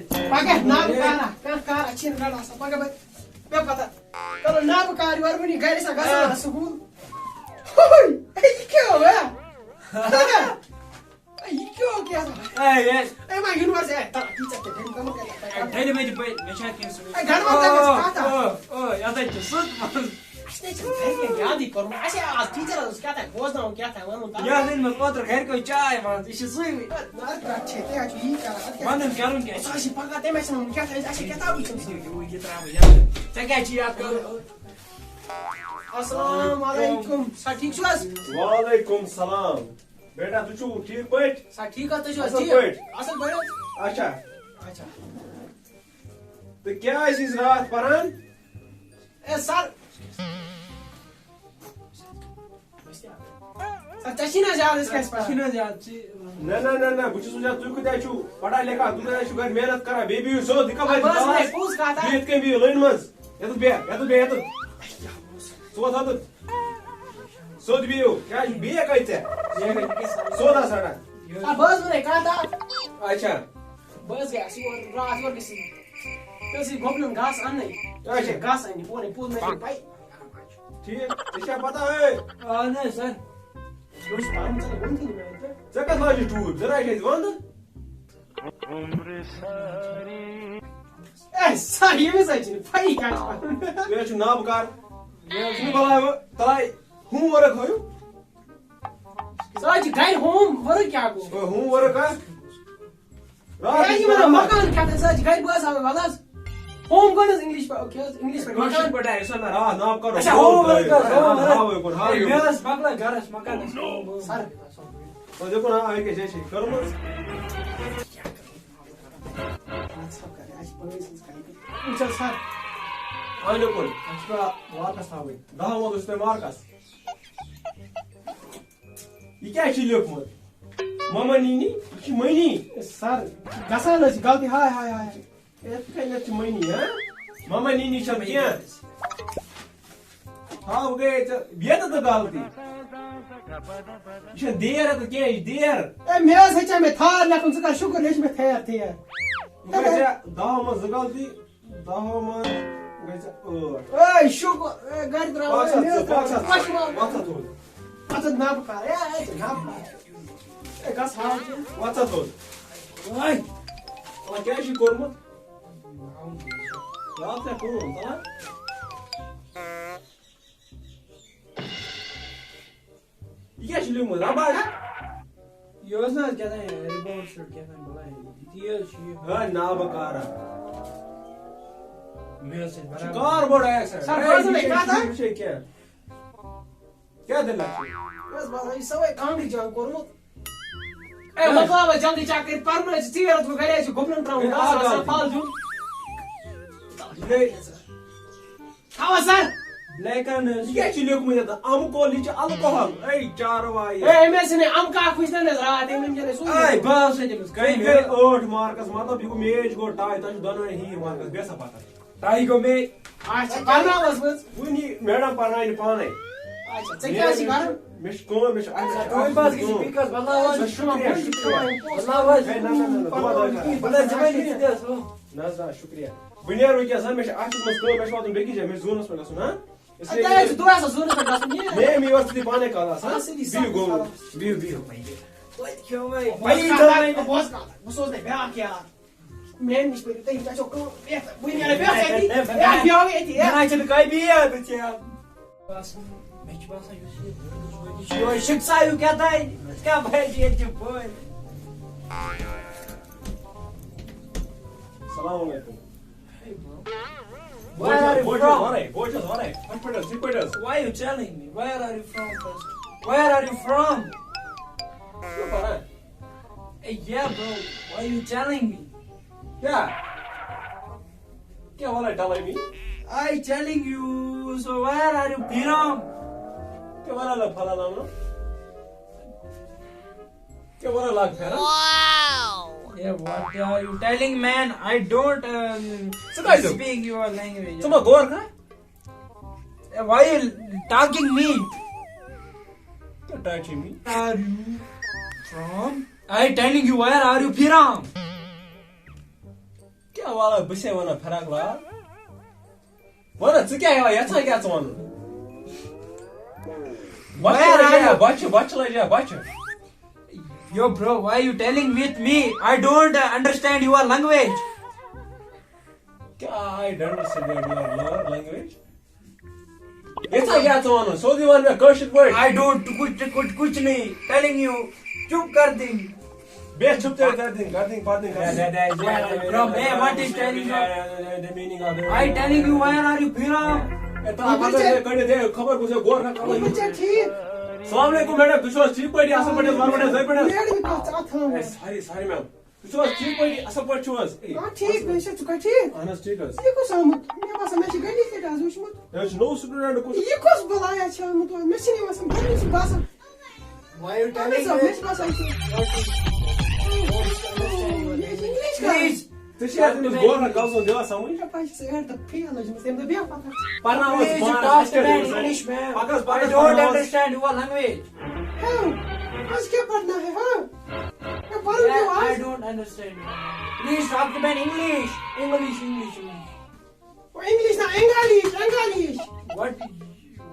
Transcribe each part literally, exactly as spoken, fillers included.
پگاہ نابہٕ کارا، کانٛہہ کارا چھِنہٕ رَٹان سۄ۔ پگاہ بہٕ، مےٚ پتہ۔ چلو نابہٕ کار یورٕ وٕنی گرِ سا گژھان آ۔ سکوٗل۔ ہوے، اے، یہِ کیٛاہ ہو، ہا؟ اے، یہِ کیٛاہ ہو، کیٛاہ سا؟ A, A. اے، ما یونیورس، اے، تَلہٕ، ٹیٖچر تہِ گٔے، گٔمٕژ کَتہِ؟ اے، ڈیلی مےٚ تہِ پَے، مےٚ چھا کینٛہہ سُہ؟ اے، گَرٕ وَل تَمہِ آ، پَتہٕ۔ آ، آ، یَتھ حظ چھُ سُہ منٛز۔ اَسہِ نَے چھُنہٕ گَرِکٮ۪ن یادٕے کوٚرمُت۔ اَسہِ آز ٹیٖچر حظ اوس کیٛاہ تام بوزناوُن، کیٛاہ تام وَنُن تَتھ۔ یہِ حظ أنۍ مےٚ اوترٕ گَرِکیو چاے منٛز، یہِ چھِ سُے۔ نہ، نہ، چھے، تہِ حظ چھُ یی کَران، اَدٕ کیٛاہ؟ وَنُن کَرُن کیٛاہ چھُ؟ سُہ حظ چھِ پَکان، تٔمۍ آسہِ وَنُن کیٛاہ تام، اَسہِ چھِ کِتابٕے چھَنہٕ سۭتۍ۔ یہِ ترٛاوٕ یَتھ۔ ژےٚ کیٛاہ چھِ یَتھ کَرُن؟ السلام علیکم۔ سر، ٹھیٖک چھِو حظ؟ وعلیکم سلام۔ بیٹا، تُہۍ چھِو ٹھیٖک پٲٹھۍ؟ سر، ٹھیٖک حظ، تُہۍ چھِو حظ اَصٕل ٹھیٖک؟ پٲٹھۍ؟ اَصٕل پٲٹھۍ حظ؟ اچھا۔ اچھا۔ تہٕ کیٛاہ ٲسۍ أسۍ راتھ پَران؟ اے، سر۔ سر، ژےٚ چھی نہ زیادٕ، أسۍ کیٛاہ چھِ پَران؟ چھِنہٕ حظ یاد، ژٕ نہ، نہ، نہ، نہ، بہٕ چھُس وٕچھان، تُہۍ کۭتیٛاہ چھِو پَڑھا لیکھا، تُہۍ کۭتیٛاہ چھِو گَرِ محنت کَران، بیٚیہِ بِہِو سیوٚد، یہِ کَپٲرۍ چھِ آ، بہٕ حظ کَلاس؟ وَنَے پوٚز کَتھ، آ۔ بِہِتھ کٔمۍ بِہِو لٲنہِ منٛز؟ یَتَتھ بیٚہہ، یَتَتھ بیٚہہ، یَتَتھ۔ ژٕ وَتھ ہَتَتھ۔ سیوٚد بِہِو۔ کیٛازِ چھُ بیٚیہِ کَتہِ ژےٚ؟ سیوٚد آس رَٹان۔ آ، بہٕ حظ وَنَے کَتھ اَکھ۔ اچھا۔ بہٕ حظ گٔیَس یور راتھ یورٕ گٔژھِتھ۔ مےٚ اوس یہِ گۄپنَن گاسہٕ اَننَے۔ اچھا۔ گاسہٕ اَننہِ پورَے پوٚز مےٚ چھَنہٕ پَے۔ ٹھیٖک۔ ژےٚ چھےٚ پَتہ، ہے؟ اَہَن حظ، سَر۔ بہٕ چھُس پَرُن، ژےٚ ووٚنتھٕے نہٕ مےٚ تہٕ۔ ژےٚ کَتھ لاجہِ ٹوٗپۍ؟ ژےٚ نہ چھے وَندٕ۔ اے، سر، ییٚمِس حظ چھِنہٕ پَیی کَتہِ چھِ پَرُن۔ تُہۍ حظ چھِو نابہٕ کار۔ یہِ حظ چھُنہٕ بَلاے وۄنۍ، تَلاے ہوم ؤرٕک ہٲیِو۔ سُہ حظ چھِ گَرِ ہوم ؤرٕک کیٛاہ گوٚو؟ سُہ ہوم ؤرٕک ہا؟ راتھ یہِ حظ چھِ وَنان مَکان کیٛاہ تھَے، سُہ حظ چھِ گَرِ، بہٕ حظ ہاوَے وَلہٕ حظ۔ ہوم گوٚو نہٕ حظ اِنٛگلِش پٲٹھۍ، اوکے حظ، اِنٛگلِش پٲٹھۍ کٲشِر مَکان۔ پٲٹھۍ آیہِ سۄ مےٚ راتھ نابہٕ کَرُن۔ اچھا، ہوم ؤرٕک حظ، ہوم ؤرٕک۔ ہاوَے کوٚر، ہاوَے مےٚ کوٚر۔ حظ مۄکلٲو گَرَس مَکانَس ہوم ؤرٕک۔ سَر۔ وۄنۍ دیُت نہ آیہِ کیٛاہ چھِ کٔرمٕژ۔ اَتھ سا کَرِ، اَسہِ پَنٕنۍ سٕنٛز کَرِ۔ وٕچھ حظ سَر۔ اَہَن کُن۔ اَسہِ چھُ پٮ۪وان واپَس تھاوٕنۍ۔ دَہ وول چھُ تۄہہِ مارکَس۔ یہِ کیٛاہ چھُ لیوٚکھمُت؟ مَما نِنی؟ یہِ چھِ مٔنی۔ سَر، گژھان حظ چھِ غلطی، ہاے، ہاے، ہاے۔ یَتھ کَتٮ۪تھ چھِ مٔنی، ہا؟ مَما نِنی چھَنہٕ کینٛہہ۔ ہاو گٔیے ژےٚ ییٚتٮ۪تھ تہٕ غلطی۔ یہِ چھَنہٕ دیر یَتَتھ کینٛہہ، یہِ چھِ دیر۔ اے، مےٚ حظ ہیٚچھے مےٚ تھار لیکھُن، ژٕ کَر شُکُر، ہیٚچھ مےٚ تھیر تھیر۔ وۄنۍ گٔے ژےٚ دَہو منٛز زٕ غلطی، دَہو منٛز گٔے ژےٚ ٲٹھ۔ اے، شُکُر، اے، گَرِ درٛاو، وَژھ اے، حظ مےٚ حظ ژٕ، درٛاو، وَژھ حظ ژٕ، پَشمام۔ وَژھ حظ توٗرۍ۔ اَتھ حظ نَبہٕ کَر، اے، اے، ژٕ نَبہٕ کَر۔ اے، گژھ ہاو کینٛہہ۔ وَژھ حظ توٗرۍ۔ وۄنۍ۔ وۄنۍ کیٛاہ چھُے کوٚرمُت؟ راتھ کیٛاہ کٲم، ژٕ وَن؟ یہِ کیٛاہ چھُ لیوٗمُت؟ ربڑ ہا؟ یہِ اوس نہ حظ کیٛاہ تام رِپورٹ شیٖٹ کیٛاہ تام بَلاے۔ یہِ حظ چھُ یہِ۔ ہے، نابہٕ کارا۔ مےٚ حظ چھِ یہِ چھُ برابر۔ کار بوٚڑ آیا سا؟ سَر، ہے، بوزُن یہِ ہے، چھُ، کَتھ یہِ ہا؟ چھُ کیٛاہ؟ کیٛاہ دٔلیٖل چھِ؟ بس، بس، یہِ سوے کانٛگرِ جنگ کوٚرمُت۔ اے، ہے۔ مۄکلاو وۄنۍ جلدی چکر، پَرُن حظ چھِ ژیر، گَرِ حظ چھِ گُپنَن ترٛاوُن ہے، گاسہٕ آ، آسان غلطی۔ پھل دیُن۔ یہِ گٔے تھاو حظ سَر۔ لیکن یہِ کیٛاہ چھُ لیوٚکھمُت یَتھ؟ اَمہٕ کول، یہِ چھُ الکوہل۔ اے چاروایہِ۔ اے، أمۍ ٲسۍ نہٕ اَمہٕ کاکھ وٕچھنَے نہٕ حظ راتھ، أمۍ أنۍ جَنَے سُے۔ اے، بہٕ آسہٕ أمِس یہِ کَنہِ۔ گٔے ٲٹھ مارکس، مطلب، یہِ گوٚو میچ، گوٚو ٹاے، تۄہہِ چھُو دۄنوَے ہی مارکس، بیٚیہِ سا پَتہ۔ ٹاے گوٚو میچ۔ اچھا، پَرناو حظ وٕژھ۔ وٕنی میڈم پَرناونہِ پانَے۔ اچھا، ژےٚ کیٛاہ چھِ کَرُن؟ مےٚ چھِ کٲم، مےٚ چھِ اَتھِ، اَتھِ منٛز کٲم۔ شُکریہ، شُکریہ۔ ہے، نہ، نہ، نہ، نہ، دۄد حظ چھِ اَتھ۔ نہ حظ، نہ، شُکریہ۔ بہٕ نیرٕ وٕنکیٚس، ہا، مےٚ چھِ اَتھِ منٛز کٲم، مےٚ چھِ واتُن بیٚکِس جایہِ، مےٚ چھِ زوٗنَس پٮ۪ٹھ گژھُن، ہا؟ اس لیے اَدٕ تۄہہِ حظ چھُ دۄہَے آسان زوٗنَس پٮ۪ٹھ گژھُن، یہِ۔ مےٚ، مےٚ یورٕ چھُ پانَے کَتھ آسان۔ اَصٕل یہِ بِہِو، سَخت گوٚو۔ سَخت۔ بِہِو، بِہِو۔ بہٕ حظ کَرٕ، بہٕ حظ کَرٕ، بہٕ سوزٕ تۄہہِ بیٛاکھ یار۔ مےٚ نِش پٔرِو تُہۍ، تۄہہِ چھو کٲم، یَتھ، بہٕ نیرٕ بیٚہہ أتی، ہے، ہے، ہے، یَتھ بیٚہو أتی، ہے۔ نہ، چھُنہٕ کانٛہہ بیٚیہِ یَتھ، ژےٚ۔ باسان، مےٚ چھُ باسان، یُس یہِ وٲتِتھ چھُ، یِہوٚے شِکسایو کیٛاہ تام۔ کیٛاہ بَنہِ ییٚتہِ چھِ بٔلۍ؟ السلام علیکم۔ Hey, bro. Where are you from? بوے چھُس، بوے چھُس وَنَے، بوے چھُس وَنَے۔ یِتھ پٲٹھۍ حظ، یِتھ پٲٹھۍ حظ۔ Why you telling me? Where are you from first? Where are you from? ژٕ چھُکھ پَران؟ Hey, yeah, bro. Why you telling me? کیٛاہ؟ کیٛاہ وَنان ڈَلٲے مےٚ؟ I telling you, so where are you from? کیٛاہ وَنان لَگ پھَلان لَگ؟ کیٛاہ وَنان لَگ پھِران؟ Yeah, what are you telling, man? I don't, uh, ژٕ کَتہِ چھُکھ؟ Speak your language. ژٕ ما غور کھا؟ Why you talking me? Don't touch me. Are you from? I telling you, where are you from? تہٕ وَلہٕ بہٕ چھُسے وَنان فراق لال۔ وَنہٕ ژٕ کیٛاہ یَوان، یَژھان کیٛاہ ژٕ وَنُن؟ بۄچھِ Where are لَجہِ ہا، you? بۄچھِ، بۄچھِ لَجہِ ہا، بۄچھِ۔ Yo, bro, why you telling with me? I don't uh, understand your language. کیٛاہ I don't understand your language? یَژھان کیٛاہ ژٕ وَنُن؟ سیوٚدُے وَن مےٚ کٲشِر پٲٹھۍ۔ I don't کچھ کچھ کچھ نہیں telling you. چُپ کر دیں۔ بیٚیہِ چھُپ تیٚلہِ کر دِنۍ، کر دِنۍ، پَتہٕ دِنۍ، کر دِنۍ۔ Bro, hey, what is telling you? The meaning of it. I telling you, where are you from? اے، تَلہ پَتہٕ ہے کٔڑِتھ، ہے، خبر کُس ہے گورکھا کَلہٕ۔ ٹھیٖک۔ السلام علیکم میڈم، تُہۍ چھِو حظ ٹھیٖک پٲٹھۍ؟ اَصٕل پٲٹھۍ حظ، وَرٕ پٲٹھۍ حظ، أتھۍ پٲٹھۍ حظ؟ میڈم، یہِ کَتھ ژٕ اَتھٕ ہاوان؟ A, sorry، sorry ma'am۔ تُہۍ چھِو حظ ٹھیٖک پٲٹھۍ؟ اَصٕل پٲٹھۍ چھِو حظ؟ اے، آ، ٹھیٖک پٲٹھۍ چھُ، ژٕ چھُکھا ٹھیٖک؟ اَہَن حظ، ٹھیٖک حظ۔ یہِ کُس آمُت؟ مےٚ باسان، مےٚ چھِ گلی سۭتۍ آز وٕچھمُت۔ یہِ حظ چھُ نوٚو student کُس۔ یہِ کُس بَلایا چھُ آمُت اورٕ؟ مےٚ چھِنہٕ یِوان سَمجھ، مےٚ چھُ باسان۔ Why you telling اَہَن حظ، آ، مےٚ me? چھُ باسان، یہِ چھُ، یہِ چھُ English کران۔ Please. ژےٚ چھِ یَتھ أمِس گورکھا کَلہٕ سُنٛد دِوان سَمجھ؟ مےٚ پَزِ ژٕ ایٹ دَ فیل حظ، یِمَس تَمہِ دۄہ بیٚیہِ پَتہ۔ پَرناوَس Please, you پانَس، talk to اَسہِ کیٛاہ me in دِوان؟ English, ma'am. پَکھ حظ، I پَکھ حظ، don't پَرناوَس۔ Understand your language. ہیو، آز کیٛاہ پَرنا ہے، ہاں؟ مےٚ پَرُن Yeah, کیٛاہ I آز؟ Don't understand. Please talk to me in English. English, English, English. O, English نا، English، English. What,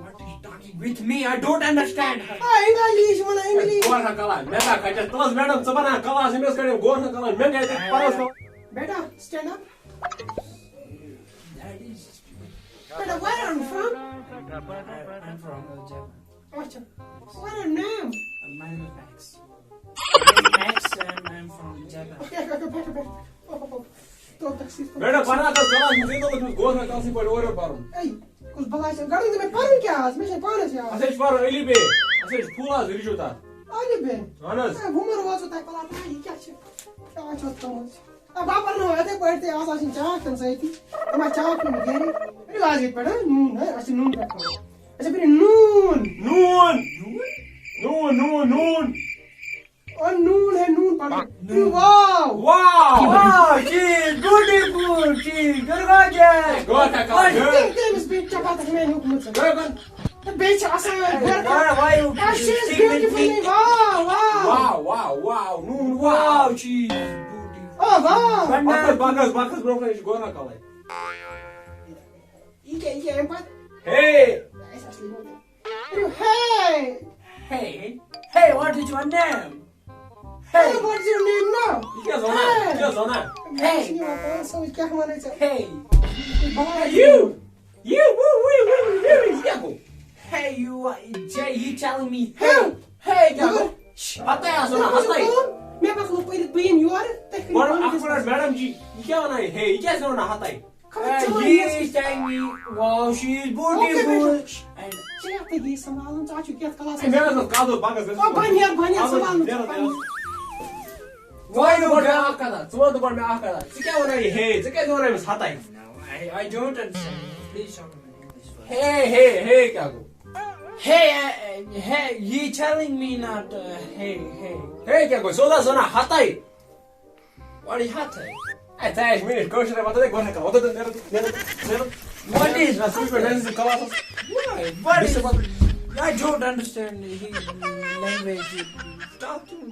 what is talking with me? I don't understand. آ، English وَنان، English. گورکھا کَلہٕ، مےٚ کَتہِ کَتہِ تُلَس میڈم، ژٕ بَناو کَلَس، أمِس کَڑِ گورکھا کَلہٕ، مےٚ کَتہِ پَرَس نہٕ۔ بیٹا، stand up. That is stupid. بیٹا، where are you from? I'm from Japan. اچھا۔ What your name? My name is Max. Max and I'm from Japan. Okay, okay, okay, بیٹھو، بیٹھو، بیٹھو۔ اوہ، اوہ، اوہ۔ تو تکلیف تو۔ میڈم، پران کس کلاس منٛز، ییٚتہِ اوس أمِس گورمٮ۪نٹ کلاسٕے پٲٹھۍ اورٕ یورٕ پرُن۔ اے، کُس بلاے چھِ؟ گۄڈٕ ؤنۍ تہٕ مےٚ پرُن کیٛاہ آز؟ مےٚ چھےٚ پانس یاد۔ اَسہِ حظ چھِ پرُن الف بے۔ اَسہِ حظ چھِ پھوٗل آز رِجوٗ تَتھ۔ الف بے؟ اہن حظ۔ اے، وُمر ووت ژٕ تۄہہِ پلاتھ، اے، یہِ کیٛاہ چھِ؟ کیٛاہ چھِ اَتھ تھوٚمُت؟ آ، بہٕ پَرناوٕ یِتھَے پٲٹھۍ تہِ، آز آسٕنۍ چاکھ کھٮ۪ن سۭتی۔ تِم آسہِ چاکھ کھیوٚمُت گرِ۔ کٔرِو آز ییٚتہِ پٮ۪ٹھ، ہہ، نوٗن، ہہ، اَسہِ چھِ نوٗن پٮ۪ٹھ کھیوٚمُت۔ اَسہِ کٔرِو نوٗن۔ نوٗن، نوٗن، نوٗن، نوٗن۔ اور نوٗن ہے نوٗن پَتہٕ۔ نوٗن۔ واو۔ واو۔ واو، چیٖز، بیوٹیفُل، چیٖز، گرگاجہ۔ گوٚو تھا کَتھ؟ تٔمۍ، تٔمِس بیٚیہِ چپاتَس مےٚ ہیوٚکمُت۔ گوٚو کَتھ؟ تہٕ بیٚیہِ چھِ آسان یورٕ گۄڈٕ۔ Why, why you اَسہِ چھِ أسۍ speak with beautiful me? نٕے۔ واو، واو۔ واو، واو، واو، نوٗن، واو۔ واو، چیٖز، beautiful۔ او، واو۔ بَنان۔ بَکَس، بَکَس، بَکَس برونٛہہ کَنہِ چھِ گورا کَلَے۔ یہِ کیٛاہ، یہِ کیٛاہ اَمہِ پَتہٕ؟ ہے۔ اَسہِ اَصلی گوٚو۔ کٔرِو، ہے۔ Hey, hey, what is your name? Hey, hey, what is your name now؟ یہِ کیٛاہ زَنان؟ ہے۔ یہِ کیٛاہ زَنان؟ مےٚ چھِنہٕ یِوان پانَس سَمٕجھ، کیٛاہ وَنَے ژےٚ؟ Hey۔ بَلاے۔ You۔ You, woo, woo, woo, woo, woo، یہِ کیٛاہ گوٚو؟ Hey, you are, he telling me, hey, hey، کیٛاہ گوٚو؟ شھ، پَتَے آسو نہ، مےٚ کٔرِو ہَتَے۔ کٲم، مےٚ پَکنو پٔرِتھ بہٕ یِمہٕ یورٕ، تُہۍ کٔرِو گۄڈٕ پانہٕ اَکھ business۔ مِنَٹ، میڈم جی، یہِ کیٛاہ وَنان یہِ؟ ہے، یہِ کیٛازِ وَنان ہَتَے؟ خبر ژےٚ وَنان یہِ یہِ۔ Is telling me, wow, she is okay, beautiful۔ بیٹھو۔ And ژےٚ یَتھ تہِ گٔیہِ سنبھالُن، ژٕ اَتھ چھُکھ یَتھ کلاسَس اے، مےٚ حظ ٲس کَتھ دوٚپ، پَگاہ حظ گژھِ او، بَنہِ ہا، بَنہِ ہا، اَدٕ حظ سنبھالُن، نیرو، سنبھالُن۔ نیرو۔ ژٕ وَن تہٕ گۄڈٕ مےٚ اَکھ کَتھا، ژٕ وَن تہٕ گۄڈٕ مےٚ اَکھ کَتھا، ژٕ کیٛاہ وَنان یہِ ہے؟ ژٕ کیٛازِ وَنان أمِس ہَتَے؟ No, I, I don't understand. Please talk to me in English first. ہے، ہے، ہے کیٛاہ گوٚو؟ Hey, uh, hey, you telling me not, uh, hey, hey. ہے کیٛاہ گوٚو؟ سیوٚد حظ وَنان ہَتَے۔ وَڑٕ یہِ ہَتَے۔ ہے، ژٕ آیَکھ مےٚ نِش کٲشرِ وَتَن، ہے، گۄڈٕ ہٮ۪کَو وَتَن نیرُتھ، نیرُتھ، نیرُتھ۔ What is, ژٕ وٕچھ مےٚ ڈانسَس کلاسَس۔ What, what is, I don't understand his language. Talk to me.